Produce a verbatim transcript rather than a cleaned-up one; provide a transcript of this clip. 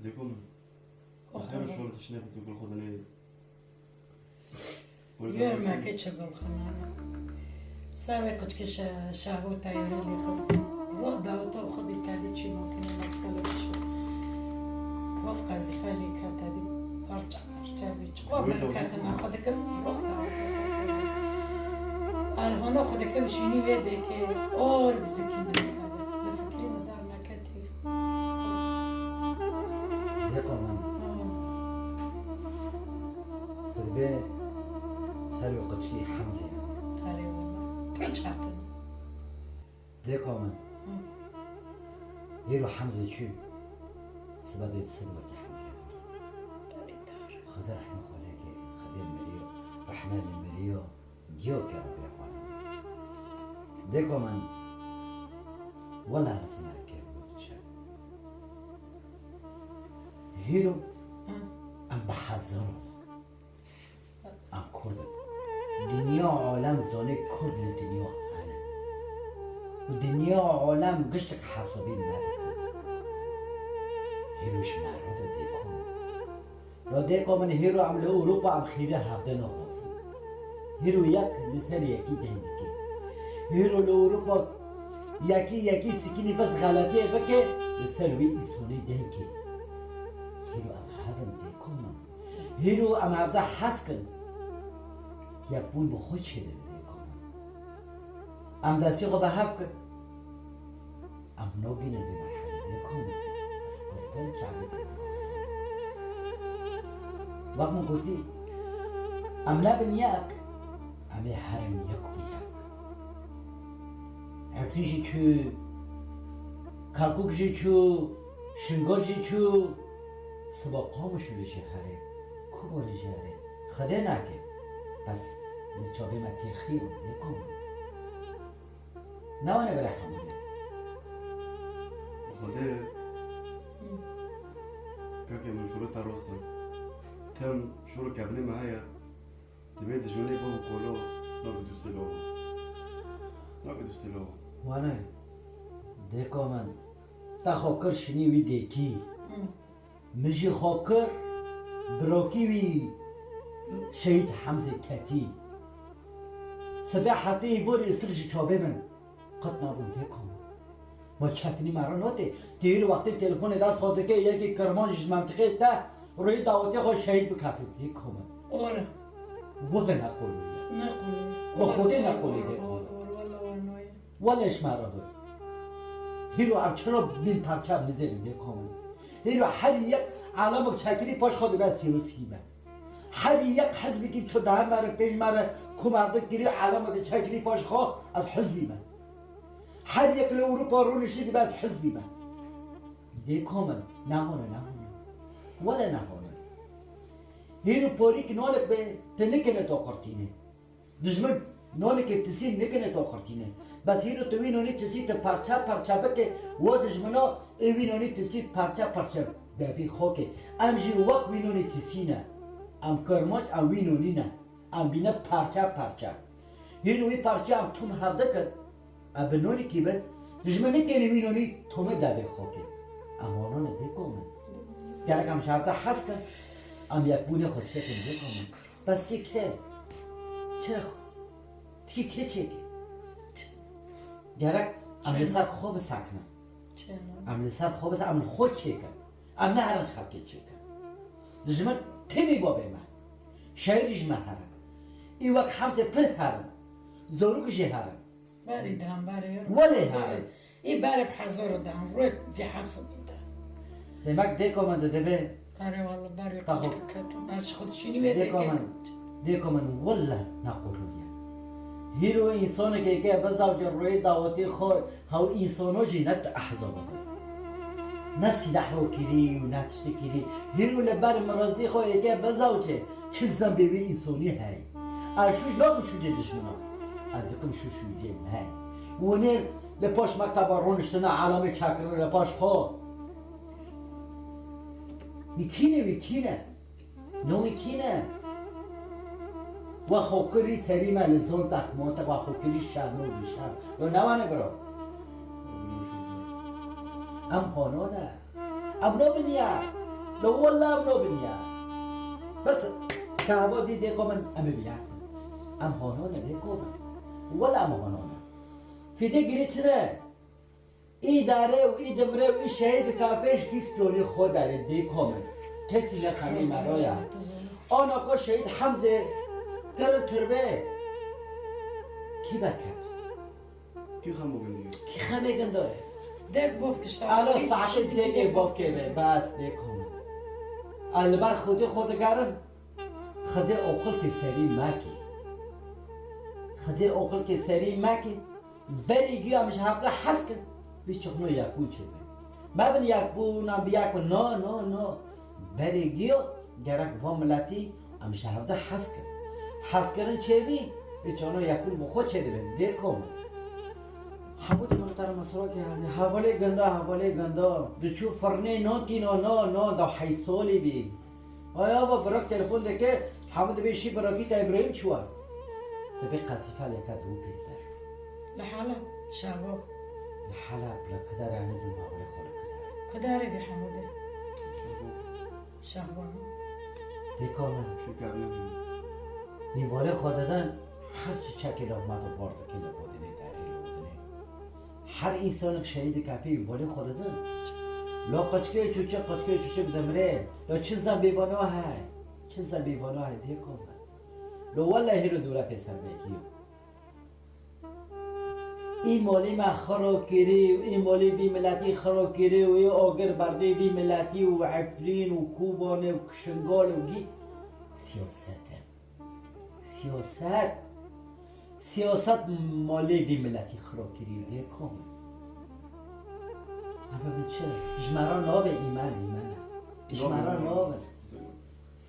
Dêko min. Xêr û şor tiştine ku tu gul xwe dinê. Yê me keçe gulxanana. Ser wê qiçkê şe-, şehweta yê rê lê xistin. Wek daweta xwe bî tedî çî makine meksele bişo. Wek qezîfe lê ke tedî parça parça bî. Çiqo Wê ben daweta ketin xwe. Xwe dikim, wek daweta xwe dikim. Alhona xwe dikim şînî wê dêkê or bi zikî min dikeve. Li fikrî min der neketî. Dêko min. Hmm. Tu dibê ser wê qiçkî Hemzê. Erê wele. Pir çetin. Dêko min. Hı. Hêro Hemzê çû. Sibe dê sed wekî Hemzê. Erê dar. Xwedê rehmê xwe lê ke. Xwedê miriyo. Rehme lê miriyo. Giyo ke Rebê xwe. Dêko min. Wela risûna kêf got çi. Hêro Hı. em bi hezar in. Em Kurd in. Dinya alem zanê Kurd li dinya hene. Û dinya alem giştik hesabî me dikin. Hêro ji me re de dêko min. Ya dêko min hêro em li Ewropa em xêrê hevde naxwazin. Hêro yek li ser yekî deng dike. Hêro li Ewropa yekî yekî sikînî bes xeletiyê bike li ser wî îsonî deng ke. Hêro em hev in dêko min. Hêro em hevde hez kin. Yekbûn bi xwe çêdin dêko min. Em destê xwe bi hev kin. Em nagihînin vê merhelê, dêko min. Ez qurban çavê te. Wek min gotî, em nebin yek, em ê herin yek û yek. Efrîn jî çû, Kerkûk jî çû, Şingal jî çû, siba Qamişlo jî herê, Kobanê jî herê. Xwedê nake, bes li çavê me têxiyan, dêko min. Ne wane bira hemû ne. Xwedê, kakê min şûrê te rast e. Tim şûr û kevnê me heye. Divê dijminê bibin qolo, nabê dostê lava. Nabê dostê lava. Wane, dêko min, te xwe kir şinî wî dêkî. Hı. Min jî xwe kir, birokî wî Şehîd Hemzê ketî. Sibê hetê îgor êstir ji çavê min qet nabûn dêko min. Ma çetinî me re notê. Têr wextê telefonê dest xwe dike, yekî Kirmanc ji mentiqê te rûyê dawetê xwe şehîd bikefê dêko min. Ora. Wele ne qulû ye. Ne qulû ye. Bi Xwedê ne qulû ye dêko min. Ora, ora, ora, ora, ora. Wele ji me re be. Hîro em çira bin parça mizêrin dêko min. Hîro her yek alamok çekirî paş xwe dibe siyosî me. Her yek hizbekî ço daha me re pêş me re komarde kirî alamok çekirî paş xwe ez hizbî me. Her yek li Ewropa rûniştî dibe ez hizbî me. Dêko min, nehone, nehone. Wele nehone. Hîro porîk nolik be, te nikine to qurtîne. Dijmin nonekê tisî nikine to qurtîne. Bes hîro tu wî nonî tisî tu parça parça bike, wo dijmino ê wî nonî tisî parça parça devî xo ke. Em jî wek wî nonî tisî ne. Em Kirmanc, em wî nonî ne. Em bîne parça parça. Hîro wî parça em tûm hevde kin. Em bi nonî kî bin. Dijmin nikêne wî nonî tûme devê xo ke. Em wana ne dêko min. Gerek em ji hevde hez kin. Em yekbûnê xwe çêkin dêko min. Bes kê kê? Çi? Tikî kê çêke? Gerek em li ser xwe bisekinin. Em li ser xwe bisekinin, em li xwe çêkin. Em neherin xelkê çêkin. Dijmin timî babê me. Şehîdî ji me herin. Ê wek Hemzê pir herin. Zorûk jî herin. Berê dihan, berê. Welê Hezar. Hare. Ê berê bi hezar dihan, rûyê vî hesab bide. Demek dêko min de dibê. Erê wele berê Taxo. Qeçke keto. Berê xwe dişînî wê Dêko dêkê. Min, dêko min wele ne qulû ye. Hîro însanekê ke bi zawcê rûyê dawetê xwe hew însano jî ne ti ehzaba de. Ne sîleh ro kirî û ne tiştî kirî. Hîro li ber mirazî xwe êke bi zawcê çi zembê wê însonî hey. Ez şûj nakim şûcê dijmina. Ez dikim şû şûcê me. Winê li paş mekteba rûniştine elamê çekirine li paş xwe. Wî kî ne, wî kî ne? No wî kî ne? We xwe kirî serî me li zon tek montek, we xwe kirî şer no wî şer. Yo ne wane biro? Em hono ne. Em no biniya. Lo wela em nabin ya. Bes, kahva dî dê komen em bi ya. Em hanane dê komen. Wela em hanane. Fîdê girîtine. Î dare û î dimre û î şehîd kapêş kî stronî xwe dare dê komen. Kesî ne xemî me roya. Ana ko şehîd Hemzê kir turbe. Kî berket? Kî xem û gundî? Kî xemê gundoyê? Dek bof kişta. Alo, saetê dêkê bof kê be, bas dê kom. A li ber Xwedê xwe digerin. Xwedê oqilkê serî mekê. Xwedê oqilkê serî mekê. Berê giya min ji hevde hez kin. Wî çixno yekbûn çêbe. Mebin yekbûn, em bi yek bin. No, no, no. Berê giya gerek van miletî em ji hevde hez kin. Hezkirin çêbî, ê çano yekbûn bi xwe çêdibin. Dêr kom. Hemû di min tera mesrokê hevdî. Hevalê gunda, hevalê gunda. Diçû firnê non tîno, non, non, da heysolî bî. Ay ava birak telefon dike, hemû dibê şî birakî te Îbrahîm çûwa. Dibê qesîfe leke dû pê ber. Li hala şavo. Li hala bila kidar, em nizin mavlê xwe li kidar. Kidarê bi hemû de. Şahban. Dêka min. Şeker ne? Mîmorê xwe didin, her çiçekê li hema de bar dike, li godinê derê, li godinê. Her însanek şehîdek apê mîmorê xwe didin. Lo qeçkê çûçik, qeçkê çûçik dimrê. Lo çi zembî vano he? Çi zembî vano he dêka min? Lo wele hêro dewletê ser me giyo. Î malî me xira kirî û î malî vî miletî xira kirî û î agir berdê vî miletî û Efrîn û Kobanê û Şingalê û gî siyaset e. Siyaset. Siyaset malê vî miletî xira kirî û dê kom. Ebe min çi? Ji me re nabe îmanî.